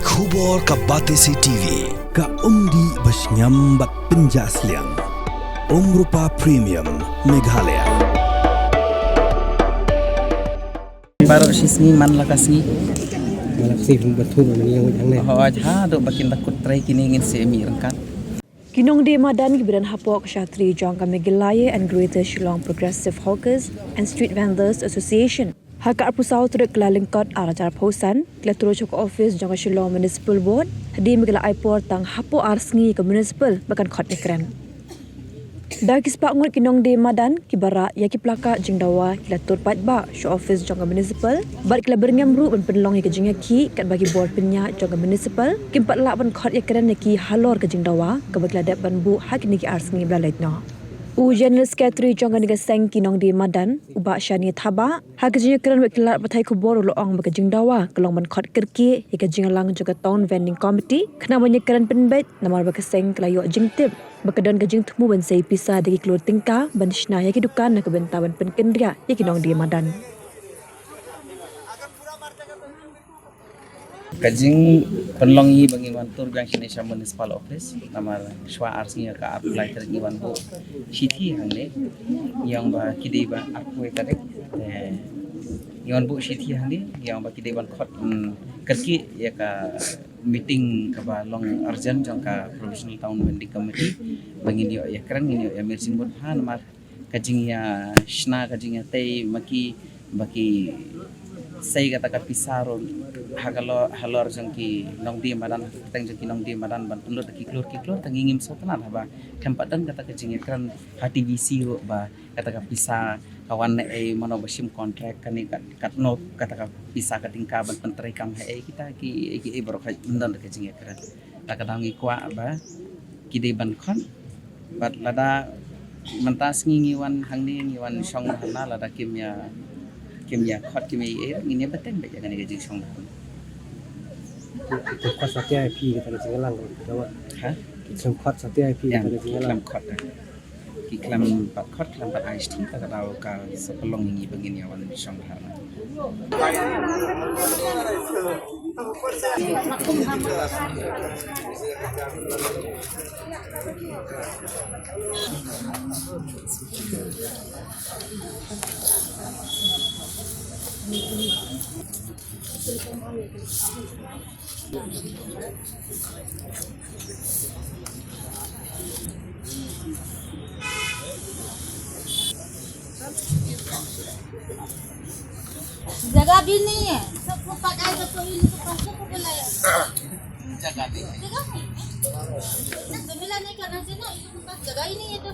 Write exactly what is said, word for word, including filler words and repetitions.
Khubor ka Batesi T V, ka umdih ba shngiam bad pynjah sliang. Umrupa Premium, Meghalaya. Baroh shi sngi man la ka sngi. Man la ka sngi, ba thu ba ngi ïa ngi hangne. Hooid, haduh ba kin da kut trei kine ngin sa mih ryngkat. Ki nongdie madan kiba don hapoh ka shatri jong ka Meghalaya and Greater Shillong Progressive Hawkers and Street Vendors Association, ha ka arphew saw tarik Kyllalyngkot arhajar arphew san, ki la troh sha ka ophis jong ka Shillong Municipal Board hadien ba ki la ai por tang hapoh ar sngi ïa ka municipal ba kan khot ïakren. Da ki spah ngut ki nongdie madan kiba rah ïa ki plaka jingdawa ki la tur paidbah sha ophis jong ka municipal bad ki la byrngem ruh ban pynlong ïa ka jingïakhih katba ki bor pynïaid jong ka municipal kim pat lah ban khot ïakren ïa ki halor ka jingdawa kaba ki la dep ban buh ha kine ki ar sngi ba la leit noh. U General Secretary jong kane ka seng ki nongdie madan, u Bah Shania Thabah, ha ka jingïakren bad ki lad pathai khubor u la ong ba ka jingdawa ka long ban khot kyrkieh ïa ka jingïalang jong ka Town Vending Committee khnang ban ïakren pynbeit, namar ba ka seng ka la ïoh jingtip ba ka don ka jingthmu ban sei pisa da ki klur tyngka ban shna ïa ki dukan na ka bynta ban pynkynriah ïa ki nongdie madan. Ka jingpynlong hi ba ngin wan tur biang shane sha Municipal Office, namar shuwa ar sngi, ka arphew lai tarik ngi wan buh shithi hangne, ngi ong ba ki dei ba arphew tarik, eh, ngi wan buh shithi hangne, ngi ong ba ki dei ban khot, mm, kyrkieh ïa ka meeting kaba long urgent jong ka Provisional Town Vending Committee, ba ngin ïoh ïakren, ngin ïoh ïamir jingmut bha, namar ka jingïashna, ka jingïatei ma ki ba ki sei kata ka pisa ruh ha ka lo-, halor jong ki nongdie madan, ha ka kyrteng jong ki nongdie madan ban pynlut da ki klur ki klur, tang ngi ngim sngewtynnat haba khlem pat don kata ka jingïakren ha T V C ruh ba kata ka pisa ka wan na ei, mano ba shim contract kane, kat, katno kata ka pisa ka tyngka ban pyntreikam ha ei, kita ki, ki ei baroh ka ym don ka jingïakren. Ta ka daw ngi kwah ba ki dei ban khot. Bad lada mynta sngi ngi wan hangne, ngi wan shong hana, lada kim ïa, kim ïa khot, kim ïa ei, ngin ïa bteng beit ïa kane ka jingshong hana. Ki, ki khot satia ïa phi kata ka jingïalang, ka dawa. Ha? Ki khlem khot satia ïa phi kata ka jingïalang. Ki khlem khot, eh. Ki khlem pat khot, khlem pat ai shithi, ta ka daw ka sa pynlong ïa ngi ba ngin ïa wan shong hana. जगह भी नहीं है, सब फुटपाथ आए तो कोई नहीं, फुटपाथ को बुलाया। जगह भी नहीं। जगह नहीं है। ना, गमला नहीं करना चाहिए ना, ये फुटपाथ जगह ही नहीं है तो।